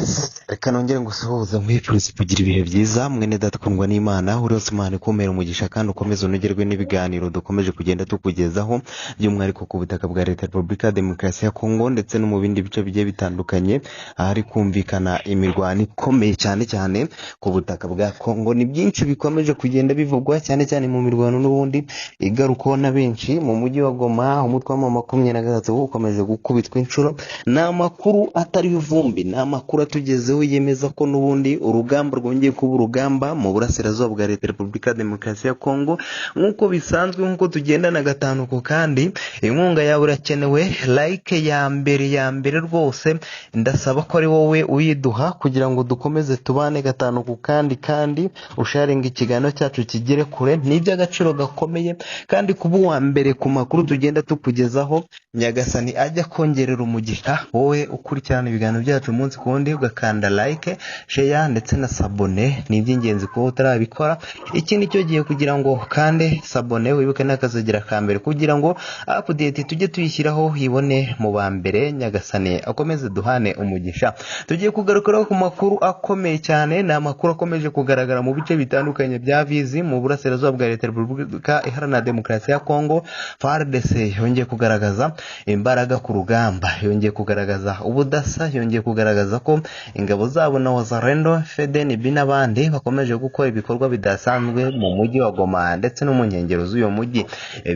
Yes, reka nongere ngusuhuze nkwifurize kugira ibihe byiza, mwene data ukundwa n'Imana, uri wese Imana ikumere umugisha kandi ukomeze unogerwe n'ibiganiro dukomeje kugenda tukugezaho, by'umwihariko ku butaka bwa Leta Repubulika ya Demokarasi ya Kongo ndetse no mu bindi bice bigiye bitandukanye, ahari kumvikana imirwano ikomeye cyane cyane ku butaka bwa Kongo. Ni byinshi bikomeje kugenda bivugwa cyane cyane mu mirwano n'ubundi igarukwaho na benshi mu mujyi wa Goma, umutwe wa M23 ukomeje gukubitwa inshuro. Ni amakuru atariho ivumbi, ni amakuru atugezeho yemeza ko n'ubundi urugamba rwongeye kuba urugamba mu burasirazuba bwa Leta Repubulika ya Demokarasi ya Kongo. Nk'uko bisanzwe, nk'uko tugendana gatanu ku kandi, inkunga yawe irakenewe, like ya mbere ya mbere rwose ndasaba ko ari wowe uyiduha kugira ngo dukomeze tubane gatanu ku kandi, kandi usharinga ikiganiro cyacu kigere kure. Ni iby'agaciro gakomeye kandi kuba uwa mbere ku makuru tugenda tukugezaho. Nyagasani ajya kongerera umugisha wowe ukurikirana ibiganiro byacu umunsi ku wundi, ugakanda like, share ndetse na s'abonner. Ni iby'ingenzi kuba utarabikora, iki ni cyo gihe kugira ngo kande s'abonner, wibuke n'akazogera ka mbere kugira ngo update tujye tuyishyiraho ibone mu ba mbere. Nyagasani akomeze duhane umugisha. Tugiye kugarukiraho ku makuru akomeye cyane, ni amakuru akomeje kugaragara mu bice bitandukanye bya Fizi mu burasirazuba bwa Leta Repubulika Iharanira Demokarasi ya Kongo. FARDC yongeye kugaragaza imbaraga ku rugamba, yongeye kugaragaza ubudasa, yongeye kugaragaza ko ingabo zabo na Wazalendo, FDNB n'abandi bakomeje gukora ibikorwa bidasanzwe mu mujyi wa Goma ndetse no mu nkengero z'uyu mujyi.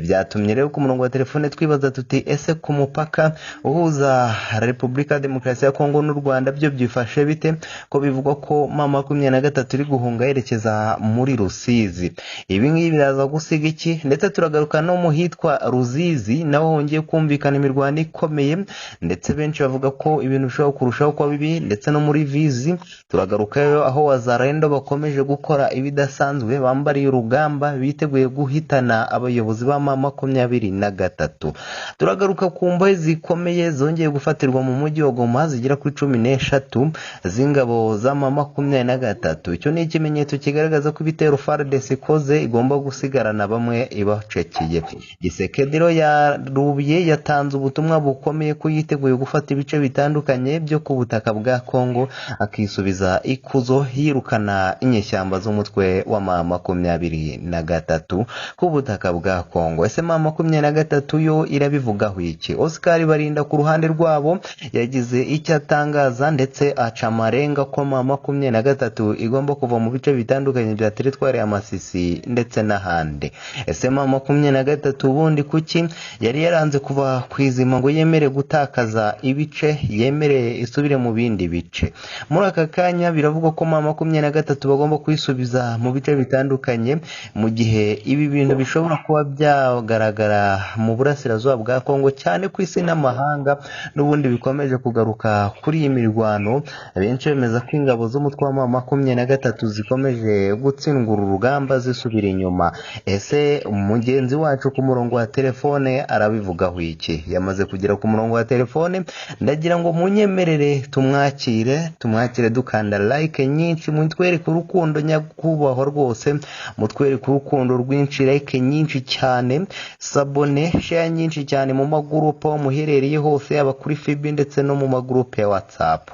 Byatumye rero ku murongo wa telefone twibaza tuti: ese ku mupaka uhuza Repubulika ya Demokarasi ya Kongo n'u Rwanda byo byifashe bite, ko bivugwa ko M23 iri guhunga yerekeza muri Rusizi? Ibi ngibi biraza gusiga iki? Ndetse turagaruka no mu hitwa Ruzizi, naho hongeye kumvikana imirwano ikomeye, ndetse benshi bavuga ko ibintu bishobora kurushaho kuba bibi. Ndetse no muri Fizi turagarukayo, aho Wazalendo bakomeje gukora ibidasanzwe, bambariye urugamba, biteguye guhitana abayobozi ba M23. Turagaruka ku mbohe zikomeye zongeye gufatirwa mu mujyi wa Goma zigera kuri 13 z'ingabo za M23. Icyo ni ikimenyetso kigaragaza ko ibitero FARDC ikoze igomba gusigarana bamwe ibacekeye. Tshisekedi yarubiye, yatanze ubutumwa bukomeye ko yiteguye gufata ibice bitandukanye byo ku butaka bwa Kongo, akisubiza ikuzo yirukana inyeshyamba z'umutwe wa M23 ku butaka bwa Kongo. Ese M23 yo irabivugaho iki? Oscar Barinda ku ruhande rwabo yagize icyo atangaza, ndetse aca amarenga ko M23 igomba kuva mu bice bitandukanye bya teritwari ya Masisi ndetse n'ahandi. Ese M23 ubundi kuki yari yaranze kuva ku izima ngo yemere gutakaza ibice, yemere isubire mu bindi bice? Muri aka kanya biravugwa ko M23 bagomba kwisubiza mu bice bitandukanye, mu gihe ibi bintu bishobora kuba byagaragara mu burasirazuba bwa Kongo cyane ku isi n'amahanga. N'ubundi bikomeje kugaruka kuri iyi mirwano, benshi bemeza ko ingabo z'umutwe wa M23 zikomeje gutsindwa uru rugamba zisubira inyuma. Ese mugenzi wacu ku murongo wa telefone arabivugaho iki? Yamaze kugera ku murongo wa telefone, ndagira ngo munyemerere tumwakire, tumwakire dukanda like nyinshi, mutwereke urukundo nyakubahwa rwose, mutwereke urukundo rwinshi, like nyinshi cyane, s'abonner, share nyinshi cyane mu magurupe aho muherereye hose, yaba kuri FB ndetse no mu magurupe ya WhatsApp.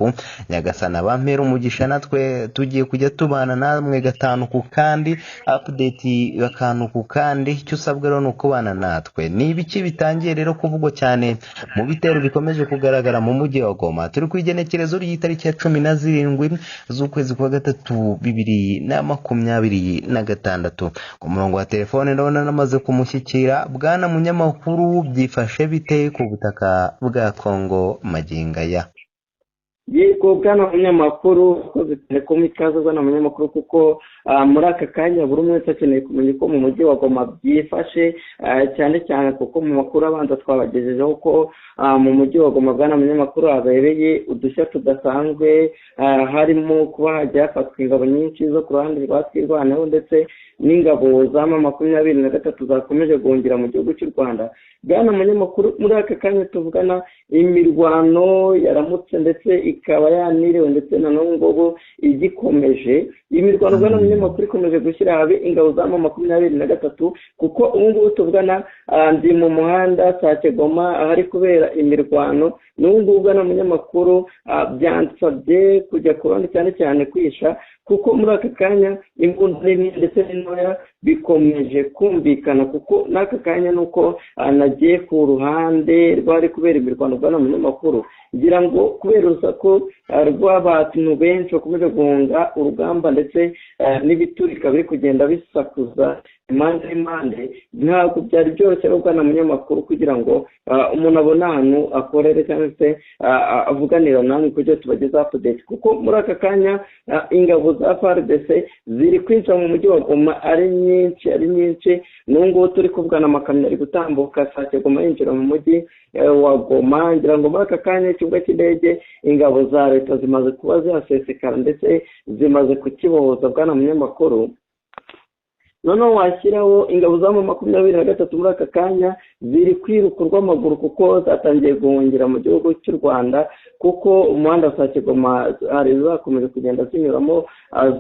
Nyagasana bampera umugisha, natwe tugiye kujya tubana namwe gatanu ku kandi, update akantu ku kandi. Icyo usabwa rero ni ukubana natwe. Ni ibiki bitangiye rero kuvugwa cyane mu bitero bikomeje kugaragara mu mujyi wa Goma? Turi ku igenekerezo ry'itariki ya 17 z'ukwezi kwa gatatu 2026. Ku murongo wa telefone ndabona namaze kumushyikira. Bwana munyamakuru, byifashe bite ku butaka bwa Kongo magingo aya? Yego bwana munyamakuru, ukoze cyane kumpa ikaze bwana munyamakuru, kuko muri aka kanya buri umwe wese akeneye kumenya uko mu mujyi wa Goma byifashe, cyane cyane kuko mu makuru abanza twabagejejeho ko mu mujyi wa Goma, bwana munyamakuru, habereye udushya tudasanzwe, harimo kuba hagiye hafatwa ingabo nyinshi zo ku ruhande rwa Twirwaneho ndetse n'ingabo za M23 zakomeje guhungira mu gihugu cy'u Rwanda. Bwana munyamakuru, muri aka kanya tuvugana imirwano yaramutse ndetse ikaba yaniriwe ndetse na n'ubu ngubu igikomeje. Iyi mirwano, bwana munyamakuru, ikomeje gushyira habi ingabo za M23, kuko ubu ngubu tuvugana ndi mu muhanda Sake Goma ahari kubera imirwano. N'ubu ngubu, bwana munyamakuru, byansabye kujya ku ruhande, cyane cyane kwisha, kuko muri aka kanya imbunda nini ndetse n'intoya bikomeje kumvikana, kuko n'aka kanya nuko nagiye ku ruhande rwari kubera imirwano, bwana munyamakuru, ngira ngo kubera urusaku rw'abantu benshi bakomeje guhunga urugamba ndetse n'ibiturika biri kugenda bisakuza impande n'impande, ntabwo byari byoroshye, bwana munyamakuru, kugira ngo umuntu abone ahantu akorere cyangwa se avuganira namwe kugira tubagezeho update, kuko muri aka kanya ingabo za FARDC ziri kwinjira mu mujyi wa Goma ari nyinshi, ari nyinshi. N'ubu ngubu turi kuvugana amakamyo ari gutambuka Sake Goma yinjira mu mujyi wa Goma. Ngira ngo muri aka kanya ikibuga cy'indege ingabo za leta zimaze kuba zihasesekara ndetse zimaze kukibohoza, bwana munyamakuru. Noneho washyiraho ingabo za M23 muri aka kanya ziri kwiruka urw'amaguru, kuko zatangiye guhungira mu gihugu cy'u Rwanda, kuko umuhanda wa Sake Goma hari zakomeje kugenda zinyuramo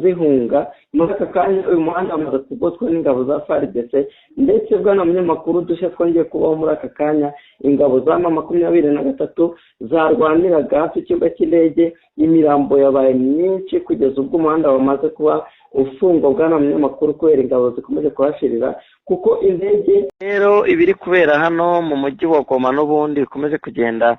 zihunga. Muri aka kanya uyu muhanda wamaze kugotwa n'ingabo za FARDC. Ndetse, bwana munyamakuru, udushya twongeye kubaho muri aka kanya: ingabo za M23 zarwaniraga hafi ikibuga cy'indege, imirambo yabaye myinshi kugeza ubwo umuhanda wamaze kuba ufungwa, bwana munyamakuru, kubera ingabo zikomeje kuhashirira, kuko indege. Rero ibiri kubera hano mu mujyi wa Goma n'ubundi bikomeje kugenda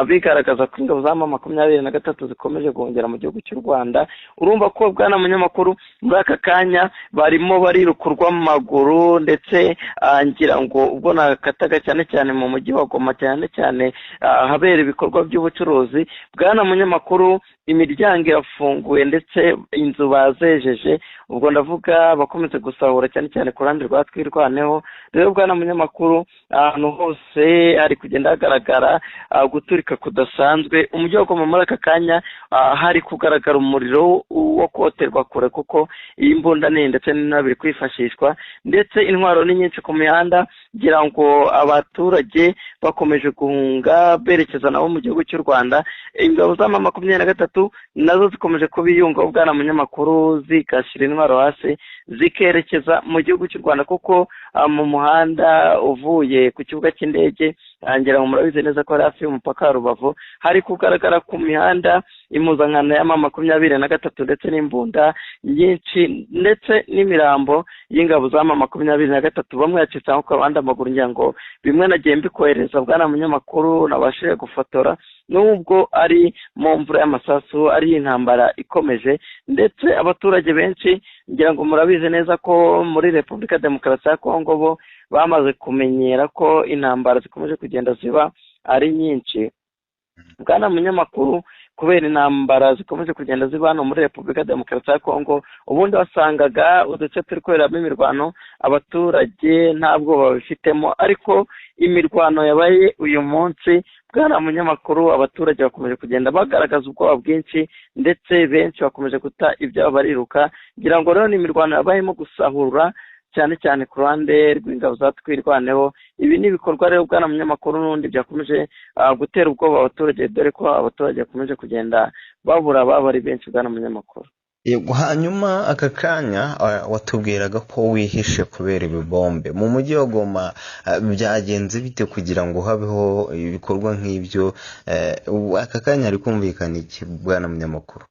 bigaragaza ko ingabo za M23 zikomeje guhungira mu gihugu cy'u Rwanda. Urumva ko, bwana munyamakuru, muri aka kanya barimo bariruka urw'amaguru, ndetse ngira ngo ubwo nakataga cyane cyane mu mujyi wa Goma, cyane cyane ahabera ibikorwa by'ubucuruzi, bwana munyamakuru, imiryango irafunguye ndetse inzu bazejeje. Ubwo ndavuga bakomeze gusahura cyane cyane ku ruhande rwa Twirwaneho. Rero, bwana munyamakuru, ahantu hose hari kugenda hagaragara guturika kudasanzwe. Umujyi wa Goma muri aka kanya hari kugaragara umuriro wo koterwa kure, kuko iyi mbunda nini ndetse n'intoya biri kwifashishwa, ndetse intwaro ni nyinshi ku mihanda. Ngira ngo abaturage bakomeje guhunga berekeza nabo mu gihugu cy'u Rwanda. Ingabo za M23 nazo zikomeje kubiyungaho, bwana munyamakuru, zigashyira intwaro hasi zikerekeza mu gihugu cy'u Rwanda, kuko mu muhanda uvuye ku kibuga cy'indege, ngira ngo murabizi neza ko ari hafi y'umupaka wa Rubavu, hari kugaragara ku mihanda impuzankano ya M23 ndetse n'imbunda nyinshi ndetse n'imirambo y'ingabo za M23. Bamwe yacitse amaboko, abandi amaguru. Ngira ngo bimwe nagiye mbikohereza, bwana munyamakuru, nabashije gufotora, nubwo ari mu mvura y'amasasu, ari intambara ikomeje. Ndetse abaturage benshi, ngira ngo murabizi neza ko muri Repubulika Demokarasi ya Kongo bo bamaze kumenyera ko intambara zikomeje kugenda ziba ari nyinshi, bwana munyamakuru. Kubera intambara zikomeje kugenda ziba hano muri Repubulika Demokarasi ya Kongo, ubundi wasangaga uduce turi kuberamo imirwano abaturage nta bwoba babifitemo, ariko imirwano yabaye uyu munsi, bwana munyamakuru, abaturage bakomeje kugenda bagaragaza ubwoba bwinshi, ndetse benshi bakomeje guta ibyabo bariruka. Ngira ngo rero ni imirwano yabayemo gusahura cyane cyane ku ruhande rw'ingabo za Twirwaneho. Ibi ni ibikorwa rero, bwana munyamakuru, n'ubundi byakomeje gutera ubwoba abaturage, dore ko abaturage bakomeje kugenda babura baba ari benshi, bwana munyamakuru. Yego, hanyuma aka kanya watubwiraga ko wihishe kubera ibibombe mu mujyi wa Goma. Byagenze bite kugira ngo habeho ibikorwa nk'ibyo? Aka kanya hari kumvikana iki, bwana munyamakuru?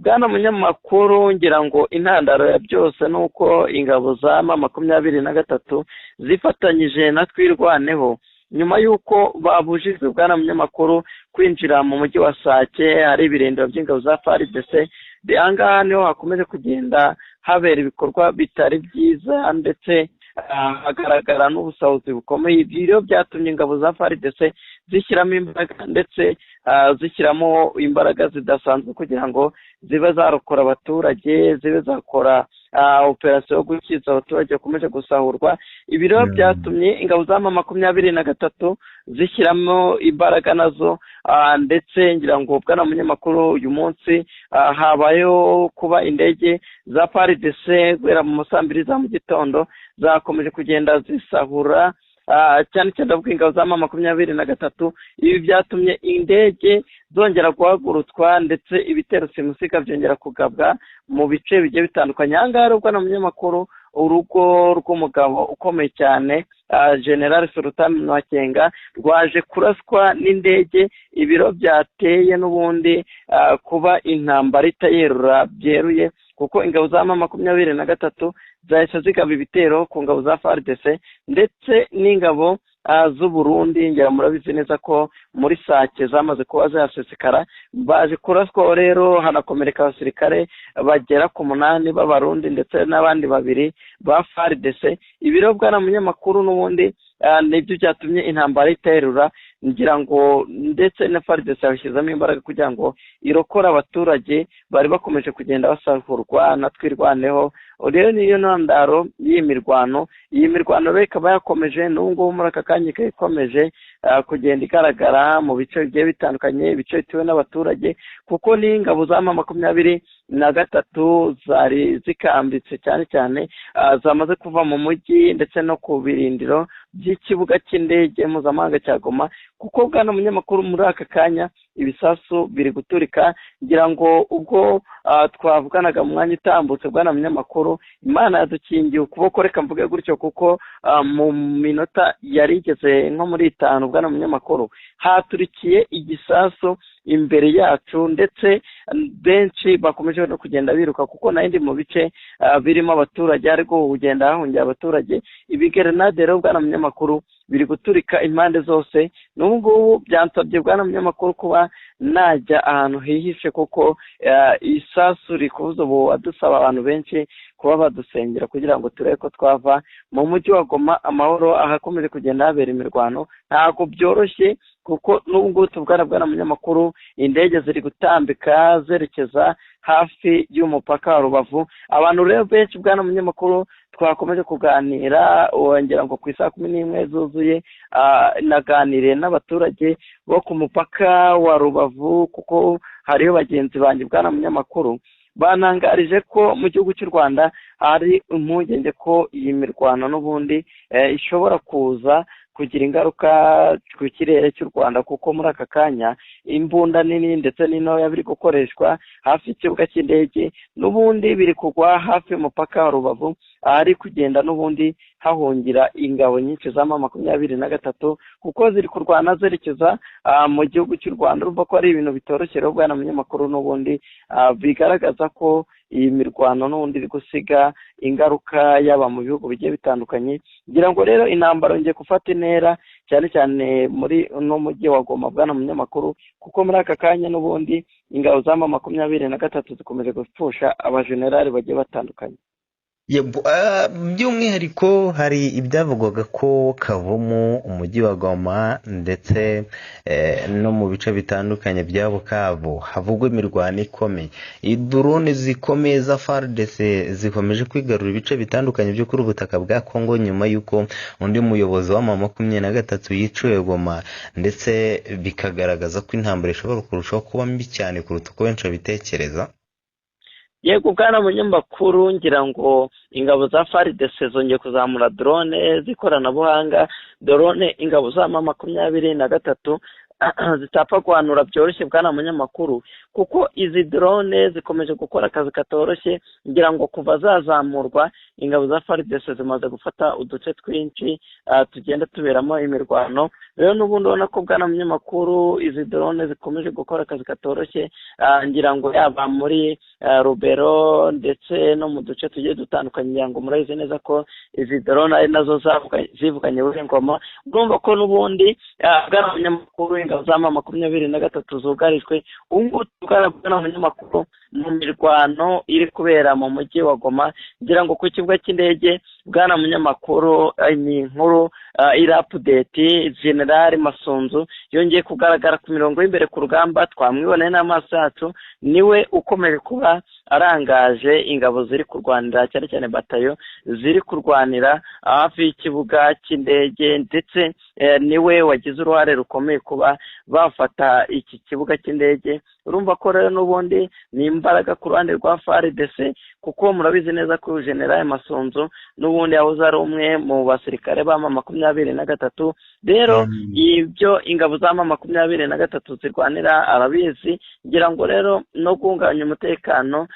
Bwana munyamakuru, ngira ngo intandaro ya byose ni uko ingabo za M23 zifatanyije na Twirwaneho, nyuma y'uko babujijwe, bwana munyamakuru, kwinjira mu mujyi wa Sake hari ibirindiro by'ingabo za FARDC. Ahangaha niho hakomeje kugenda habera ibikorwa bitari byiza, ndetse hagaragara n'ubusahuzi bukomeye. Ibyo rero byatumye ingabo za FARDC zishyiramo imbaraga, ndetse zishyiramo imbaraga zidasanzwe kugira ngo zibe zarokora abaturage, zibe zakora operasiyo yo gukiza abaturage bakomeje gusahurwa. Ibi rero byatumye ingabo za M23 zishyiramo imbaraga nazo, ndetse ngira ngo, bwana munyamakuru, uyu munsi habayeho kuba indege za FARDC guhera mu ma saa 2 za mu gitondo zakomeje kugenda zisahura. Cyane cyane ndavuga ingabo za M23. Ibi byatumye indege zongera guhagurutswa ndetse ibitero simusiga byongera kugabwa mu bice bigiye bitandukanye. Aha ngaha rero, munyamakuru, urugo rw'umugabo ukomeye cyane, General Sultan Makenga, rwaje kuraswa n'indege. Ibiro byateye n'ubundi kuba intambara itayerura byeruye, kuko ingabo za M23 zahise zigaba ibitero ku ngabo za FARDC ndetse n'ingabo z'u Burundi. Ngira murabizi neza ko muri Sake zamaze kuba zasesekara. Baje kuraswa rero, hanakomereka abasirikare bagera ku 8 b'Abarundi ndetse n'abandi 2 ba FARDC. Ibiro, bwana munyamakuru, n'ubundi nibyo byatumye intambara iterura, ngira ngo ndetse na FARDC yabishyizemo imbaraga kugira ngo irokore abaturage bari bakomeje kugenda basahurwa na Twirwaneho. Rero niyo ntandaro y'iyi mirwano. Iyi mirwano rero ikaba yakomeje n'ubu ngubu, muri aka kanya ikaba ikomeje kugenda igaragara mu bice bigiye bitandukanye, ibice bituwe n'abaturage, kuko n'ingabo za M23 zari zikambitse cyane cyane zamaze kuva mu mujyi ndetse no ku birindiro by'ikibuga cy'indege mpuzamahanga cya Goma, kuko, bwana munyamakuru, muri aka kanya ibisasu biri guturika. Ngira ngo ubwo twavuganaga mu mwanya utambutse, bwana munyamakuru, Imana yadukingiye ukuboko, reka mvuge gutyo, kuko mu minota yari igeze nko muri 5, bwana munyamakuru, haturikiye igisasu imbere yacu, ndetse benshi bakomeje no kugenda biruka, kuko nandi mu bice birimo abaturage ariko kugenda hahungira abaturage. Ibigerenade rero, bwana munyamakuru, biri guturika impande zose. N'ubu ngubu byansabye, bwana munyamakuru, kuba najya ahantu hihishe, kuko isasu rikubuza. Ubu adusaba abantu benshi kuba badusengera kugira ngo turebe ko twava mu mujyi wa Goma amahoro, ahakomeje kugenda habera imirwano. Ntabwo byoroshye, kuko n'ubu ngubu tuvugana, bwana munyamakuru, indege ziri gutambika zerekeza hafi y'umupaka wa Rubavu. Abantu rero benshi, bwana munyamakuru, twakomeje kuganira, wongera ngo ku isaha 11 zuzuye naganiriye n'abaturage bo ku mupaka wa Rubavu, kuko hariho bagenzi banjye, bwana munyamakuru, banangarije ko mu gihugu cy'u Rwanda hari impungenge ko iyi mirwano n'ubundi ishobora kuza kugira ingaruka ku kirere cy'u Rwanda, kuko muri aka kanya imbunda nini ndetse n'intoya biri gukoreshwa hafi y'ikibuga cy'indege, n'ubundi biri kugwa hafi y'umupaka wa Rubavu, ahari kugenda n'ubundi hahungira ingabo nyinshi za M23, kuko ziri kurwana zerekeza mu gihugu cy'u Rwanda. Urumva ko ari ibintu bitoroshye rero, bwana munyamakuru, n'ubundi bigaragaza ko iyi mirwano n'ubundi iri gusiga ingaruka yaba mu bihugu bigiye bitandukanye. Ngira ngo rero intambara ngiye gufata intera cyane cyane muri uno mujyi wa Goma, bwana munyamakuru, kuko muri aka kanya n'ubundi ingabo za M23 zikomeje gupfusha abajenerali bagiye batandukanye. By'umwihariko hari ibyavugwaga ko Kavumu, umujyi wa Goma, ndetse no mu bice bitandukanye bya Bukavu havugwa imirwano ikomeye. Drone zikomeye za FARDC zikomeje kwigarura ibice bitandukanye byo kuri ubutaka bwa Kongo, nyuma y'uko undi muyobozi wa M23 yiciwe Goma, ndetse bikagaragaza ko intambara ishobora kurushaho kuba mbi cyane kuruta uko benshi babitekereza. Yego, bwana munyamakuru, ngira ngo ingabo za FARDC zongeye kuzamura drone z'ikoranabuhanga, drone ingabo za M23 zitapfa guhanura byoroshye, bwana munyamakuru, kuko izi drone zikomeje gukora akazi katoroshye. Ngira ngo kuva zazamurwa, ingabo za FARDC zimaze gufata uduce twinshi tugenda tuberamo imirwano. Rero n'ubundi ubona ko, bwana munyamakuru, izi drone zikomeje gukora akazi katoroshye, ngira ngo yaba muri Rubero ndetse no mu duce tugiye dutandukanye. Ngira ngo murabizi neza ko izi drone ari nazo zivuganye Ngoma. Urumva ko n'ubundi, bwana munyamakuru, ingabo za M23 zugarijwe ubu ngubu, bwana munyamakuru, mu mirwano iri kubera mu mujyi wa Goma, ngira ngo ku kibuga cy'indege. Bwana munyamakuru, ni inkuru iri update. General Masunzu yongeye kugaragara ku mirongo y'imbere ku rugamba, twamwiboneye n'amaso yacu. Niwe ukomeje kuba arangaje ingabo ziri kurwanira, cyane cyane batayo ziri kurwanira hafi y'ikibuga cy'indege, ndetse niwe wagize uruhare rukomeye kuba bafata iki kibuga cy'indege. Urumva ko rero n'ubundi ni imbaraga ku ruhande rwa FARDC, kuko murabizi neza ko General Masunzu n'ubundi yahoze ari umwe mu basirikare ba M23. Rero ibyo ingabo za M23 zirwanira arabizi. Ngira ngo rero no guhungabanya umutekano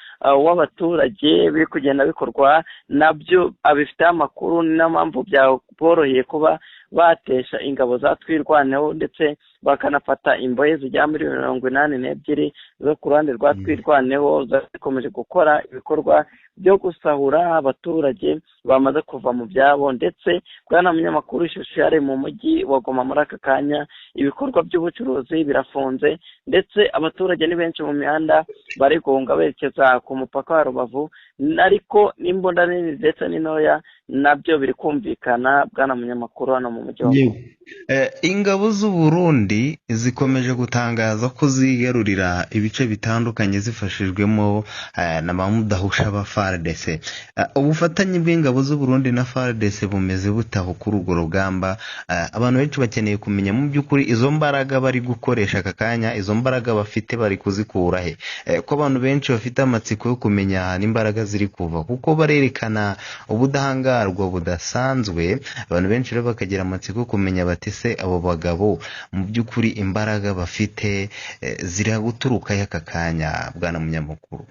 w'abaturage biri kugenda bikorwa nabyo abifiteho amakuru, ni nayo mpamvu byaboroheye kuba batesha ingabo za Twirwaneho ndetse bakanafata imbohe zigera muri 82 zo ku ruhande rwa Twirwaneho zikomeje gukora ibikorwa byo gusahura abaturage bamaze kuva mu byabo. Ndetse bwana munyamakuru, ishusho yari mu mujyi wa Goma muri aka kanya, ibikorwa by'ubucuruzi birafunze ndetse abaturage ni benshi mu mihanda bari guhunga berekeza ku mupaka wa Rubavu, ariko n'imbunda nini ndetse n'intoya nabyo biri kumvikana bwana munyamakuru hano mu mujyi wa Goma. Ingabo z'u Burundi zikomeje gutangaza ko zigarurira ibice bitandukanye zifashijwemo na ba mudahusha ba FARDC. Ubufatanye bw'ingabo z'u Burundi na FARDC bumeze butaho kuri urwo rugamba? Abantu benshi bakeneye kumenya mu by'ukuri izo mbaraga bari gukoresha aka kanya, izo mbaraga bafite bari kuzikura he? Ko abantu benshi bafite amatsiko yo kumenya ahantu imbaraga ziri kuva, kuko barerekana ubudahangarwa budasanzwe. Abantu benshi rero bakagira amatsiko yo kumenya bati se abo bagabo mu by'ukuri imbaraga bafite ziraguturuka aka kanya, bwana munyamakuru?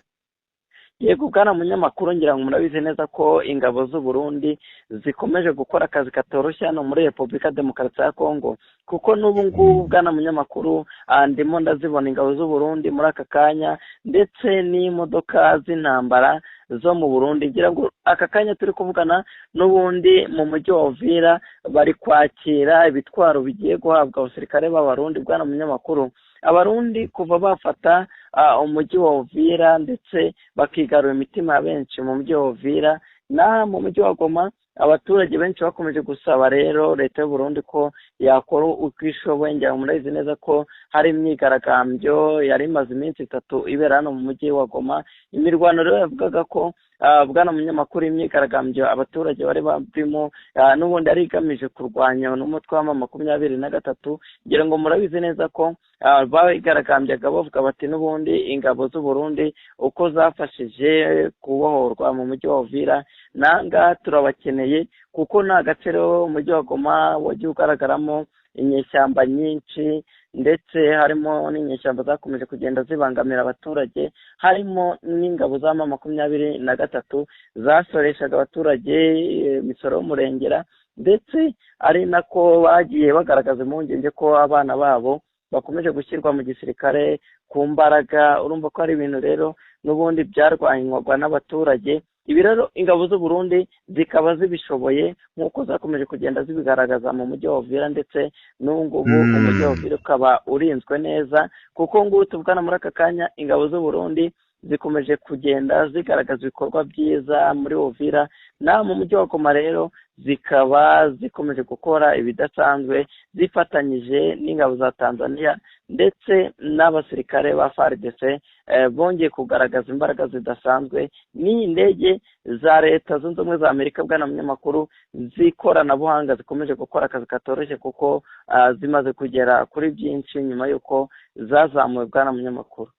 Yego bwana munyamakuru, ngira ngo murabizi neza ko ingabo z'u Burundi zikomeje gukora akazi katoroshye hano muri Repubulika Demokarasi ya Kongo, kuko n'ubu ngubu bwana munyamakuru ndimo ndazibona ingabo z'u Burundi muri aka kanya ndetse n'imodoka z'intambara zo mu Burundi. Ngira ngo aka kanya turi kuvugana n'ubundi mu mujyi wa Uvira bari kwakira ibitwaro bigiye guhabwa abasirikare b'Abarundi. Bwana munyamakuru, Abarundi kuva bafata umujyi wa Uvira ndetse bakigarura imitima ya benshi mu mujyi wa Uvira na mu mujyi wa Goma, abaturage benshi bakomeje gusaba rero leta y'u Burundi ko yakora uko ishoboye. Ngira ngo murabizi neza ko hari imyigaragambyo yari imaze iminsi 3 ibera hano mu mujyi wa Goma. Imirwano rero yavugaga ko bwana munyamakuru, imyigaragambyo abaturage bari barimo n'ubundi yari igamije kurwanya n'umutwe wa M23. Ngira ngo murabizi neza ko bayigaragambyaga bavuga bati n'ubundi ingabo z'u Burundi uko zafashije kubohorwa mu mujyi wa Uvira nanga turabakeneye, kuko nta gace rero umujyi wa Goma wagiye ugaragaramo inyeshyamba nyinshi, ndetse harimo n'inyeshyamba zakomeje kugenda zibangamira abaturage, harimo n'ingabo za M23 zasoreshaga abaturage imisoro y'umurengera, ndetse ari nako bagiye bagaragaza impungenge ko abana babo bakomeje gushyirwa mu gisirikare ku mbaraga. Urumva ko ari ibintu rero n'ubundi byarwanywaga n'abaturage. Ibi rero ingabo z'u Burundi zikaba zibishoboye nk'uko zakomeje kugenda zibigaragaza mu mujyi wa Uvira, ndetse n'ubu ngubu umujyi wa Uvira ukaba urinzwe neza, kuko ngubu tuvugana muri aka kanya ingabo z'u Burundi zikomeje kugenda zigaragaza ibikorwa byiza muri Uvira na mu mujyi wa Goma. Rero zikaba zikomeje gukora ibidasanzwe zifatanyije n'ingabo za Tanzania ndetse n'abasirikare ba FARDC bongeye kugaragaza imbaraga zidasanzwe. N'iyi ndege za Leta Zunze Ubumwe za Amerika, bwana munyamakuru, z'ikoranabuhanga zikomeje gukora akazi katoroshye, kuko zimaze kugera kuri byinshi nyuma y'uko zazamuwe, bwana munyamakuru.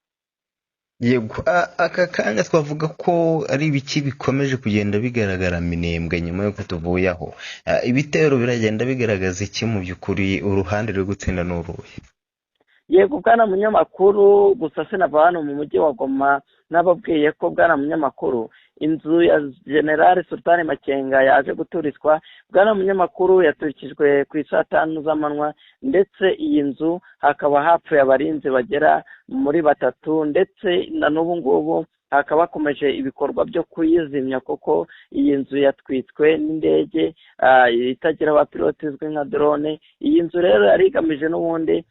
Yego, aka kanya twavuga ko ari ibiki bikomeje kugenda bigaragara Minembwe nyuma y'uko tuvuye aho? Ibitero biragenda bigaragaza iki mu by'ukuri, uruhande rwo gutsinda ni uruhe? Yego bwana munyamakuru, gusa sinava hano mu mujyi wa Goma nababwiye ko bwana munyamakuru inzu ya General Sultani Makenga yaje guturitswa. Bwana munyamakuru, yaturikijwe ku isaa 5 z'amanywa, ndetse iyi nzu hakaba hapfuye abarinzi bagera muri 3, ndetse na n'ubu ngubu hakaba hakomeje ibikorwa byo kuyizimya, kuko iyi nzu yatwitswe n'indege itagira abapilote izwi nka drone. Iyi nzu rero yari igamije n'ubundi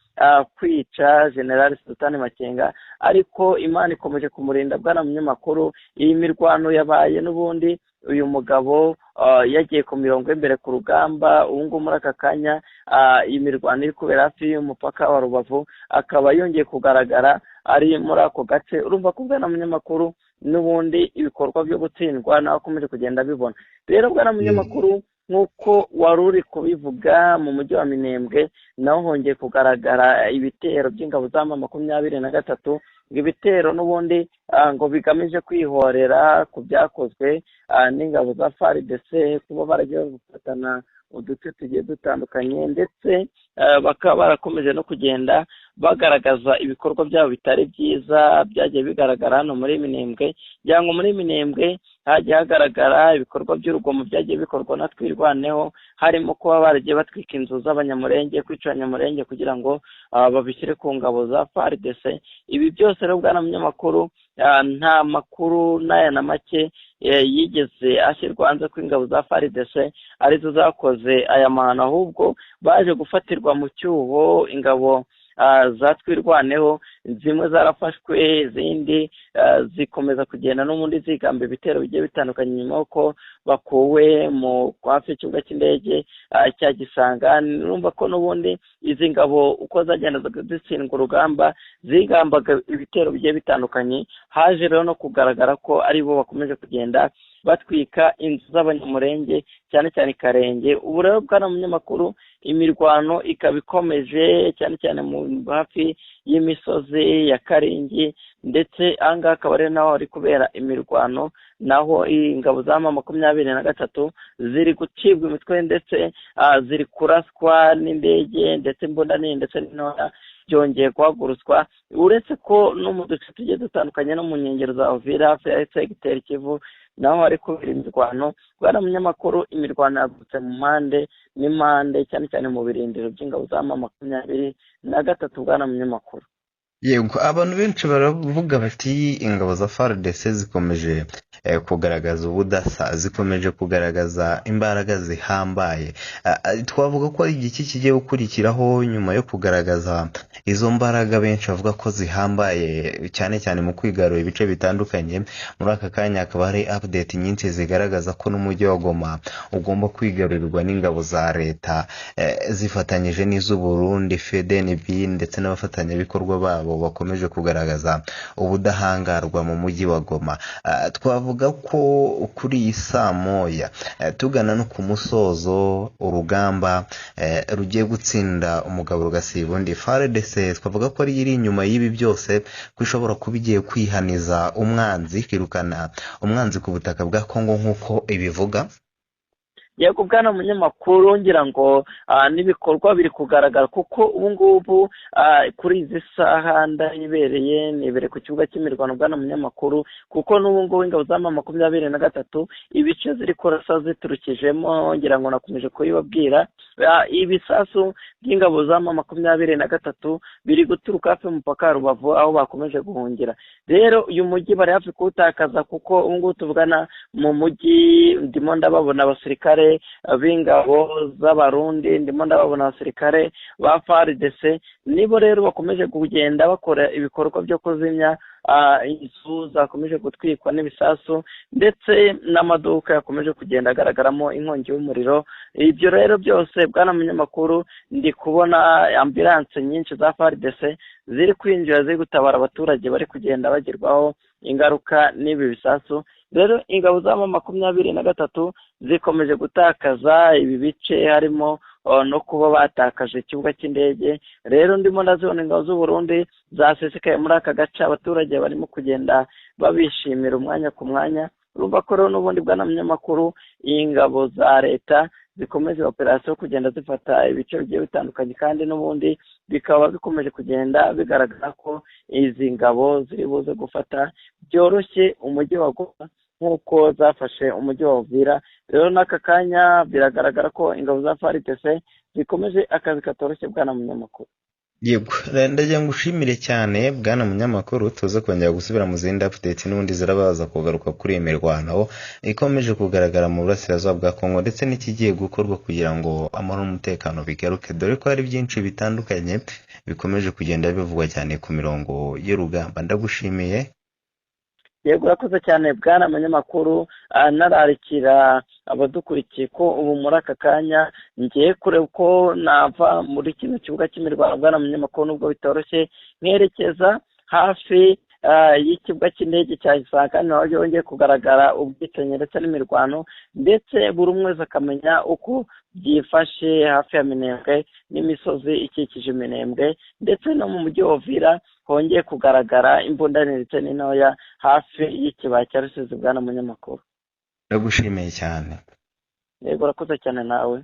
kwica General Sultani Makenga, ariko Imana ikomeje kumurinda. Bwana munyamakuru, iyi mirwano yabaye n'ubundi uyu mugabo yagiye ku mirongo y'imbere ku rugamba. Ubu ngubu muri aka kanya iyi mirwano iri kubera hafi y'umupaka wa Rubavu, akaba yongeye kugaragara ari muri ako gace. Urumva ko bwana munyamakuru n'ubundi ibikorwa byo gutsindwa nawe akomeje kugenda abibona. Rero bwana munyamakuru, Nk'uko wari uri kubivuga, mu mujyi wa Minembwe naho hongeye kugaragara ibitero by'ingabo za M23, ngo ibitero n'ubundi ngo bigamije kwihorera ku byakozwe n'ingabo za FARDC, kuba baragiye gufatana uduce tugiye dutandukanye, ndetse bakaba barakomeje no kugenda bagaragaza ibikorwa byabo bitari byiza byagiye bigaragara hano muri Minembwe. Kugira ngo muri Minembwe hagiye hagaragara ibikorwa by'urugomo byagiye bikorwa na Twirwaneho, harimo kuba baragiye batwika inzu z'Abanyamurenge, kwica Abanyamurenge kugira ngo babishyire ku ngabo za FARDC. Ibi byose rero, bwana munyamakuru, nta makuru n'aya na make yigeze ashyirwa hanze ko ingabo za FARDC arizo zakoze aya mahano, ahubwo baje gufatirwa mu cyuho. Ingabo za Twirwaneho zimwe zarafashwe, izindi zikomeza kugenda n'ubundi zigamba ibitero bigiye bitandukanye nyuma y'uko bakuwe mu hafi y'ikibuga cy'indege cya Gisanga. Urumva ko n'ubundi izi ngabo uko zagendaga zitsindwa urugamba, zigambaga ibitero bigiye bitandukanye. Haje rero no kugaragara ko ari bo bakomeje kugenda batwika inzu z'Abanyamurenge, cyane cyane Karenge. Ubu rero, bwana munyamakuru, imirwano ikaba ikomeje cyane cyane mu hafi y'imisozi ya Karingi, ndetse ahangaha akaba ari naho hari kubera imirwano, naho ingabo za M23 ziri gucibwa imitwe, ndetse ziri kuraswa n'indege, ndetse imbunda nini ndetse n'intoya byongeye guhagurutswa, uretse ko no mu duce tugiye dutandukanye no mu nkengero za Uvira, hafi ya segiteri Kivu, naho hari kubera imirwano. Bwana munyamakuru, imirwano yagutse mu mpande n'impande, cyane cyane mu birindiro by'ingabo za M23, bwana munyamakuru. Yego, abantu benshi baravuga bati ingabo za FARDC zikomeje kugaragaza ubudasa, zikomeje kugaragaza imbaraga zihambaye. Twavuga ko ari igiki kigiye gukurikiraho nyuma yo kugaragaza izo mbaraga benshi bavuga ko zihambaye, cyane cyane mu kwigarura ibice bitandukanye? Muri aka kanya hakaba hari update nyinshi zigaragaza ko n'umujyi wa Goma ugomba kwigarurirwa n'ingabo za leta zifatanyije n'iz'u Burundi, FDNB, ndetse n'abafatanyabikorwa babo bakomeje kugaragaza ubudahangarwa mu mujyi wa Goma. Twavuga ko kuri iyi saa moya, tugana no ku musozo, urugamba rugiye gutsinda umugabo rugasiba undi. FARDC twavuga ko ari iri inyuma y'ibi byose, ko ishobora kuba igiye kwihaniza umwanzi, ikirukana umwanzi ku butaka bwa Kongo nk'uko ibivuga? Yego, bwana munyamakuru, ngira ngo n'ibikorwa biri kugaragara, kuko ubu ngubu kuri izi saha ndayibereye, nibereye ku kibuga cy'imirwano, bwana munyamakuru, kuko n'ubu ngubu ingabo za M23 ibice ziri kurasa ziturukijemo, ngira ngo nakomeje kubibabwira, ibisasu by'ingabo za M23 biri guturuka hafi y'umupaka wa Rubavu, aho bakomeje guhungira. Rero uyu mujyi bari hafi kuwutakaza, kuko ubu ngubu tuvugana mu mujyi ndimo ndababona abasirikare b'ingabo z'Abarundi, ndimo ndababona abasirikare ba FARDC. Nibo rero bakomeje kugenda bakora ibikorwa byo kuzimya inzu zakomeje gutwikwa n'ibisasu, ndetse n'amaduka yakomeje kugenda agaragaramo inkongi y'umuriro. Ibyo rero byose, bwana munyamakuru, ndi kubona ambulance nyinshi za FARDC ziri kwinjira, ziri gutabara abaturage bari kugenda bagirwaho ingaruka n'ibi bisasu. Rero ingabo za M23 zikomeje gutakaza ibi bice, harimo no kuba batakaje ikibuga cy'indege. Rero ndimo ndazibona ingabo z'u Burundi zasesekaye muri aka gace, abaturage barimo kugenda babishimira umwanya ku mwanya. Urumva ko rero n'ubundi, bwana munyamakuru, ingabo za leta zikomeje operasiyo yo kugenda zifata ibice bigiye bitandukanye, kandi n'ubundi bikaba bikomeje kugenda bigaragara ko izi ngabo ziri buze gufata byoroshye umujyi wa Goma nk'uko zafashe umujyi wa Uvira. Rero n'aka kanya biragaragara ko ingabo za FARDC zikomeje akazi katoroshye, bwana munyamakuru. Yego, ndagira ngo ushimire cyane, bwana munyamakuru. Tuze kongera gusubira mu zindi update, n'ubundi zirabaza kugaruka kuri iyi mirwano ikomeje kugaragara mu burasirazuba bwa Kongo, ndetse n'ikigiye gukorwa kugira ngo amahoro n'umutekano bigaruke, dore ko hari byinshi bitandukanye bikomeje kugenda bivugwa cyane ku mirongo y'urugamba. Ndagushimiye. Yego, urakoze cyane, bwana munyamakuru. Nararikira abadukurikiye ko ubu muri aka kanya ngiye kureba uko nava muri kino kibuga cy'imirwano, bwana munyamakuru, nubwo bitoroshye, nkerekeza hafi y'ikibuga cy'indege cya Gisaka naho yongeye kugaragara ubwicanyi ndetse n'imirwano, ndetse buri umwe wese akamenya uko byifashe hafi ya Minembwe n'imisozi ikikije Minembwe, ndetse no mu mujyi wa Uvira hongeye kugaragara imbunda nini ndetse n'intoya hafi y'ikibaya cya Rusizi. Bwana munyamakuru, Ndagushimiye cyane. Yego, urakoze cyane nawe.